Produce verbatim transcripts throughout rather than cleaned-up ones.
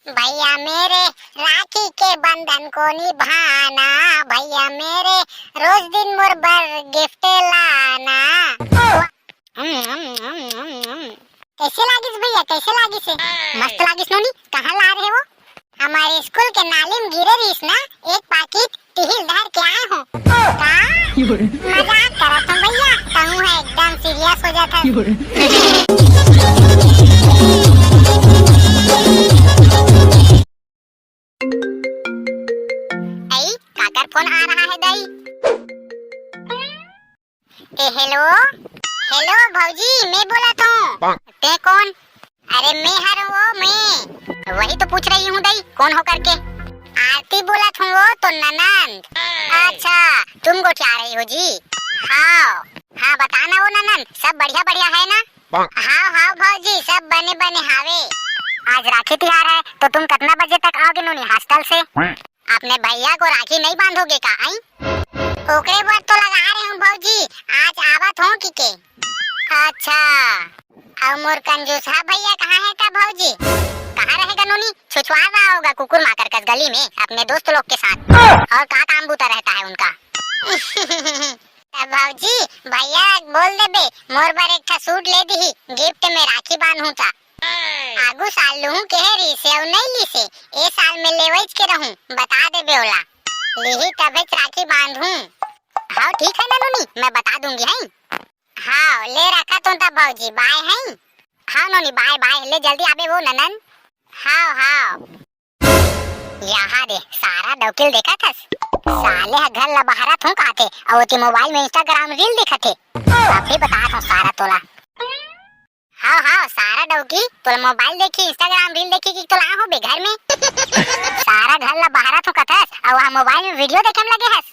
भैया मेरे, राखी के बंधन को निभाना, भैया मेरे, रोज दिन मोर बर गिफ्ट लाना। हम्म, हम्म, हम्म, हम्म, हम्म। कैसे लागिस भैया, कैसे लागिस हे? मस्त लागिस नोनी। कहाँ ला रहे वो? हमारे स्कूल के नाली में गिरे रहिस ना, एक पाकिट तिहिल धर के आए हो। का? मजाक करत हो भैया, तहूँ है एकदम सीरियस हो जात है। ऐ, काकर फोन आ रहा है दाई? ए, हेलो, हेलो भौजी, मैं बोलत हूँ। ते कौन? अरे मैं हर वो मैं। वही तो पूछ रही हूँ दाई, कौन हो करके। आरती बोलत हूँ वो तो ननंद। अच्छा, तुम गोठिया रही हो जी? हाँ, हाँ बता ना वो ननंद, सब बढ़िया बढ़िया है ना? हाँ, हाँ भौजी, सब बने बने हावे। आज राखी तिहार है तो तुम कितना बजे तक आओगे नोनी हॉस्टल से? अपने भैया को राखी नहीं बांधोगे का, आई? ओकरे बर तो लगा रहे हूँ भौजी, आज आवत हूँ कि के। अच्छा, और मोर कंजूसा भैया कहाँ है का भौजी? कहाँ रहेगा नोनी? छुछुआ रहा होगा कुकुर माकर कस गली में अपने दोस्त लोग के साथ। और का काम बूता रहता है उनका? तब भौजी, भैया बोल देबे, मोर बर एक ठा सूट ले दिही, गिफ्ट में राखी बांधहूं ता। आगू साल लूहूं कहे रहिस हे, अउ नइ लिसे। ए साल में लेवइच के रहूं, बता देबे ओला। लिही तभेच राखी बांधहूं। हाँ, ठीक है ननूनी, मैं बता दूंगी, हैं? हाँ, ले रखत हूं तब भौजी, बाय, हैं? हाँ नोनी, बाय, बाय, ले जल्दी आबे वो ननन। हाँ, हाँ। यहाँ दे, सारा डौकी ल देखत हस? साले ह घर ला बहारत हूँ काथे, अउ ओती मोबाइल में Instagram reel देखत हे। अभी बतात हूँ सारा तोला। हाँ, हाँ, सारा डौकी, तोला मोबाइल देखी, Instagram reel देखी कि तोला आहो बे घर में? सारा घर ला बहारत हूँ कथस, अउ वहाँ मोबाइल में वीडियो देखे में लगे हस।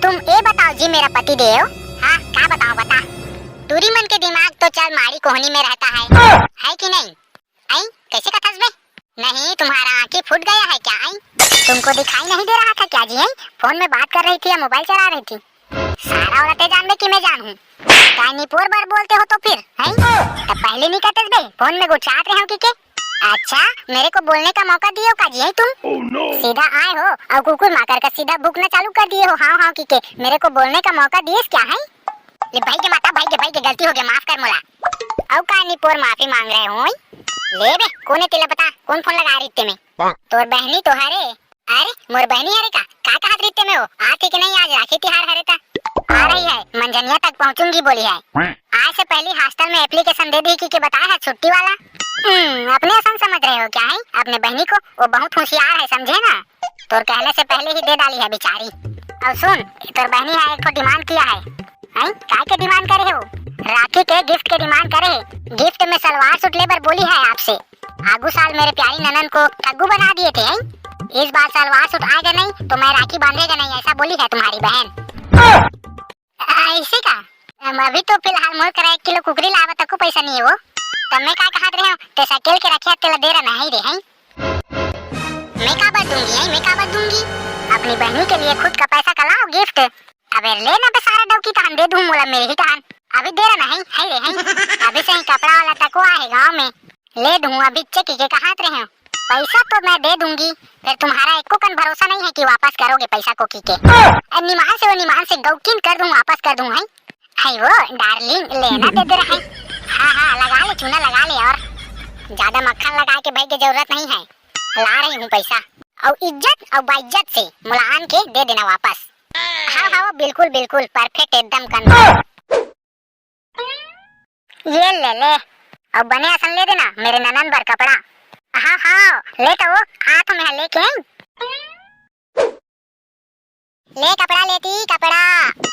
तुम ये बताओ जी मेरा पति देव। हाँ, का बताओ, बता। टूरी मन के दिमाग तो चल माड़ी कोहनी में रहता है, है कि नहीं? आई, कैसे कथस बे? नहीं, तुम्हारा आँखी फूट गया है क्या? आई, तुमको दिखाई नहीं दे रहा था क्या जी? आई, फोन में बात कर रही थी या मोबाइल चला रही थी? सारा औरतें जान बे कि मैं जान हूँ। काय निपोर बर बोलते हो तो फिर, हैं? तब पहले नहीं कहते बे, फोन में गुचात रहे हो कि के? अच्छा, मेरे को बोलने का मौका दिए हो का जी, हैं तुम? सीधा आए हो और कुकुर माकर का सीधा भूकना चालू कर दिए हो, हाँ, हाँ, कि के? मेरे को बोलने का मौका दिए क्या है? ले भाई के माता, भाई के, भाई के गलती हो गया, माफ कर मोला। अउ का निपोर माफी मांग रहे हो? ले बे, कोने तेला बता, कौन फोन लगा रही ते में? तोर बहनी तो हरे। अरे, मोर बहनी हरे का? का कहत रही ते में हो? आती कि नहीं आज राखी तिहार हरे ता? आ रही है, मंझनिया तक पहुंचूंगी बोली है। आज से पहली हॉस्टल में एप्लीकेशन दे दी कि के बताया है छुट्टी वाला। हम्म, अपने असन समझ रहे हो क्या है अपने बहनी को? वो बहुत होशियार है, समझे ना? तोर कहने से पहले ही दे डाली है बेचारी। अब सुन, तोर बहनी है एक ठो डिमांड किया है। हैं? काय के डिमांड करे हो? राखी के गिफ्ट के डिमांड करे। गिफ्ट में सलवार सूट लेबर बोली है आपसे। आगू साल मेरे प्यारी ननन को ठग्गू बना दिए थे, हैं? इस बार सलवार सूट आएगा नहीं तो मैं राखी बांधेगा नहीं, ऐसा बोली है तुम्हारी बहन। ऐसे का? अभी तो फिलहाल मोर करा एक किलो कुकरी लावा तको पैसा नहीं है वो। तब मैं का कहत रहे हो, ते साइकिल के रखे तेला दे रहा नहीं रे, हैं? मैं काबर दूंगी, हैं? मैं काबर दूंगी? अपनी बहनी के लिए खुद का पैसा का लाओ गिफ्ट। अबे ले ना बे सारा डौकी, तहन दे दूं मोला मेरे ही तहन। अभी दे रहा नहीं, है रे, हैं? अभी से ही कपड़ा वाला तको आहे गांव में। ले दूं अभी, चेक के कहत रहे हो। पैसा तो मैं दे दूंगी, फिर तुम्हारा एको कन भरोसा नहीं है कि वापस करोगे पैसा को की के। ए, निमान से वो निमान से गौकिन कर दूं, वापस कर दूं, हैं? है वो डार्लिंग, लेना दे दे रहा है। हाँ, हाँ, लगा ले चूना, लगा ले। और ज्यादा मक्खन लगा के भाई के जरूरत नहीं है, ला रही हूँ पैसा। और इज्जत और बाइज्जत से मुलान के दे देना वापस। हाँ, हाँ, वो बिल्कुल, बिल्कुल परफेक्ट, एकदम कन्फर्म। ये ले ले, और बने असन ले देना मेरे ननन बर कपड़ा। हाँ, हाँ, ले तो वो, आ तो मैं लेके आई। ले कपड़ा लेती कपड़ा।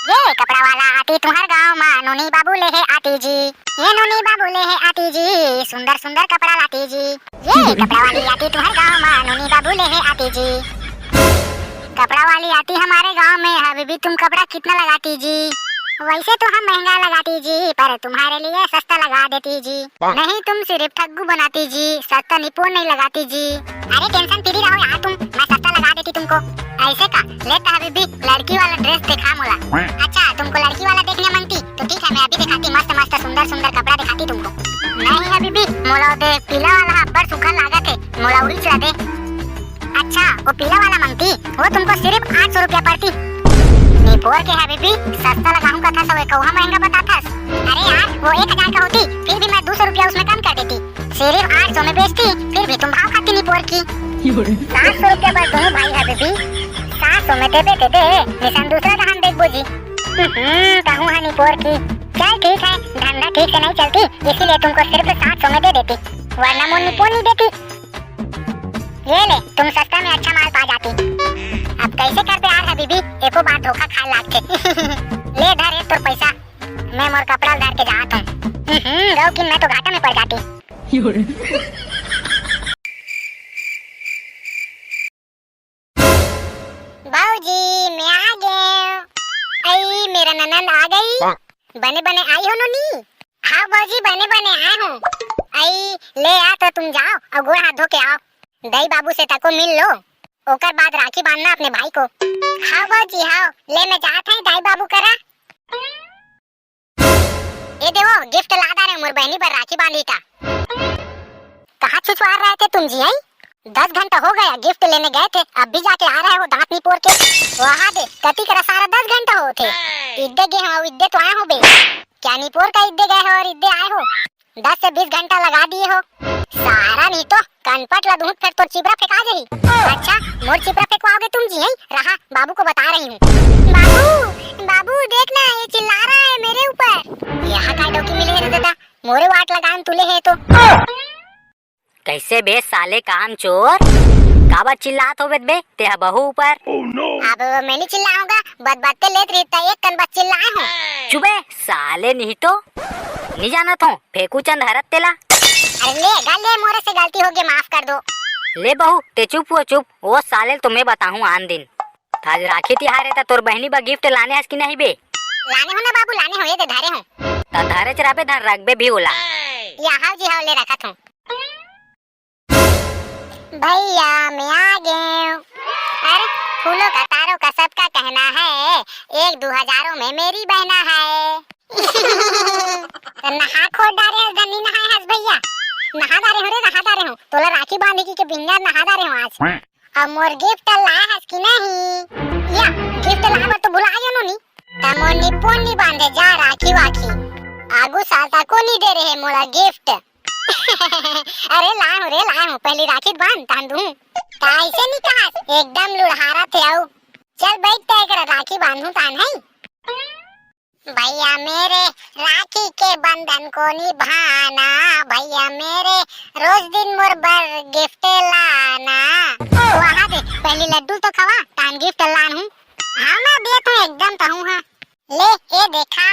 ये कपड़ा वाला आती तुम्हार गांव मा, नोनी बाबू ले है आती जी। ये नोनी बाबू ले है आती जी, सुंदर सुंदर कपड़ा लाती जी। ये कपड़ा वाली आती तुम्हार गांव मा, नोनी बाबू ले है आती जी। कपड़ा वाली आती हमारे गांव में, अभी भी तुम कपड़ा कितना लगाती जी? वैसे तो हम महंगा लगाती जी, पर तुम्हारे लिए सस्ता लगा देती जी। नहीं, तुम सिर्फ ठग्गू बनाती जी, सस्ता निपोर नहीं लगाती जी। अरे टेंशन फ्री रहो यार तुम, मैं सस्ता लगा देती तुमको। ऐसे का? ले तो अभी भी लड़की वाला ड्रेस दिखा मोला। अच्छा, तुमको लड़की वाला देखने मांगती तो ठीक है, मैं अभी दिखाती, मस्त मस्त सुंदर सुंदर कपड़ा दिखाती तुमको। नहीं अभी भी मोला दे पीला वाला सुघर लागत हे, मोला उहीच ला दे। अच्छा, वो पीला वाला मंगती, वो तुमको सिर्फ आठ सौ रुपया पड़ती। निपोर के हबीबी, सस्ता लगाहूं कथस, वो कौहा महंगा बताथस। अरे यार, वो एक हजार का होती, फिर भी मैं दो सौ रुपया उसमें कम कर देती। सिर्फ आठ सौ में बेचती, फिर भी तुम भाव खाती निपोर की। सात सौ रुपया बर दूं भाई हबीबी, सात सौ में देबे ते दे, निसन दूसरा डहान देखबो जी। हम्म, कहूं हा निपोर की। चल ठीक है, धंधा ठीक से नहीं चलती, इसीलिए तुमको सिर्फ सात सौ में दे देती, वरना मोर निपोर नहीं देती। ये ले, तुम सस्ता में अच्छा माल पा जाती। अब कैसे करबे यार हबीबी, एको बार धोखा खाए लागथे। ले धर ये तोर पैसा, मैं मोर कपड़ा धर के जात हूँ। हम्म, गौ की मैं तो घाटा में पड़ जाती। बाबूजी, मैं आ गए। आई, मेरा ननंद आ गई। बने बने आई हो नोनी? हाँ बाबूजी, बने बने आए हूँ। आई, ले आ तो तुम जाओ और गोड़ हाथ धो के आओ। दाई बाबू से तको मिल लो, ओकर बाद राखी बांधना अपने भाई को। हाँ बाबूजी, हाँ, ले मैं जात है दाई बाबू करा। ए देवो, गिफ्ट ला डारे मोर बहनी बर राखी बांधी का। कहाँ छुछुआर रहे थे तुम जी, हैं? दस घंटा हो गया, गिफ्ट लेने गए थे, अब भी जाके आ रहे हो दांत निपोर के। वहा दे, कति करा सारा दस घंटा हो थे। इद्दे गए हो, इद्दे तो आए हो बे। क्या निपोर का इद्दे गए हो और इद्दे आए हो? दस से बीस घंटा लगा दिए हो। सारा नहीं तो कनपट ला दूं फेर तोर चिबरा फेंका जाही। अच्छा, मोर चिबरा फेंकवाओगे तुम जी, हैं? रहा, बाबू को बता रही हूँ। बाबू, बाबू, देख ना, ये चिल्ला रहा है मेरे ऊपर। यहाँ का डौकी मिले है रे दादा, मोरे वाट लगान तुले है तो। कैसे बे साले काम चोर, काबर चिल्लात होबे बे, तेहा बहू ऊपर? अब मैं नहीं चिल्लाऊंगा, बदबत्ते लेत रही त एक कन बस चिल्लाए हूँ। चुबे साले, नहीं तो नहीं जानत हूँ, फेंकू चंद हरत तेला। अरे ले गा ले, मोरे से गलती हो गई, माफ कर दो। ले बहू, ते चुप हो चुप, वो साले ल तो मैं बताहूँ आन दिन। आज राखी तिहार है त तोर बहनी बर गिफ्ट लाने हस कि नहीं बे? लाने हो ना बाबू, लाने हो, ये दे धरे हो। त धरे च रखबे, धर रखबे भी ओला। या हाव जी हाव, ले रखत हूँ। भैया मैं आ गए। अरे फूलों का तारों का सबका कहना है, एक दो हजारों में मेरी बहना है। तो नहा खोद डारे हस, धनी नहाए हस भैया। नहा डारे हो रे, नहा डारे हो। तोला राखी बांधे की के बिन्ना नहा डारे हो आज। अब मोर गिफ्ट लाए हस कि नहीं? या गिफ्ट लाए बर तो भुला गयो नोनी। त मोर निपोन नी बांधे जा राखी वाखी। आगू साल तको नी दे रहे मोला गिफ्ट। अरे लाए हूँ रे, लाए हूँ, पहली राखी बांध तान दूँ। त ऐसे नी कहा, एकदम लुढ़ारा थे आऊ। चल बैठ त एक राखी बांधू तान है। भैया मेरे राखी के बंधन को निभाना, भैया मेरे रोज दिन मोर बर गिफ्ट लाना। वहाँ दे, पहली लड्डू तो खवा, तान गिफ्ट लान हूँ। हाँ मैं देत हूँ एकदम तहूँ हाँ। ले ए देखा।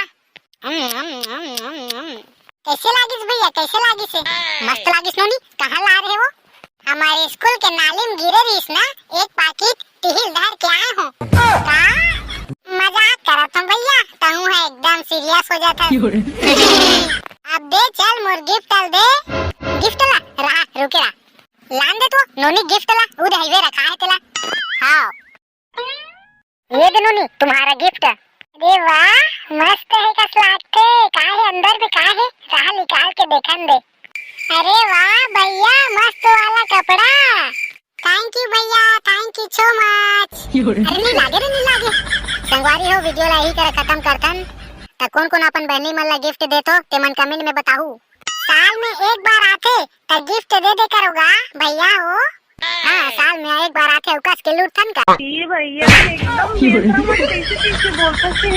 हम्म, हम्म, हम्म, हम्म, हम्म। कैसे लागिस भैया, कैसे लागिस है? मस्त लागिस नोनी, कहाँ ला रहे वो? हमारे स्कूल के नाली में गिरे रहीस ना, एक पाकिट तिहिल धर के आए हो। का? मजाक करत हूँ भैया, तहूँ है एकदम सीरियस हो जाता है। अब दे चल मोर गिफ्ट ल दे। गिफ्ट ला, रहा, रुके रहा। लान दे तो, नोनी गिफ्ट ला, उद हईवे रखा है तेला। हाँ। ये दे नोनी, तुम्हारा गिफ्ट। अरे वाह, मस्त है कस लागथे। का है अंदर में, का है? रहा निकाल के देखन दे। अरे वाह भैया, मस्त वाला कपड़ा। Thank you भैया, thank you so much। अरे नहीं लागे रे, नहीं लागे। संगवारी हो, वीडियो ला यही करा खत्म करथन। त कौन कौन अपन बहनी मन ला गिफ्ट देथो, ते मन कमेंट में बताहू। साल में एक बार आथे, त गिफ्ट दे दे करोगा भैया हो। हाँ, साल में एक बार आथे, अउ कस के लूटथन का। ये भैया एकदम बेशरम है, कैसे कैसे बोलता है।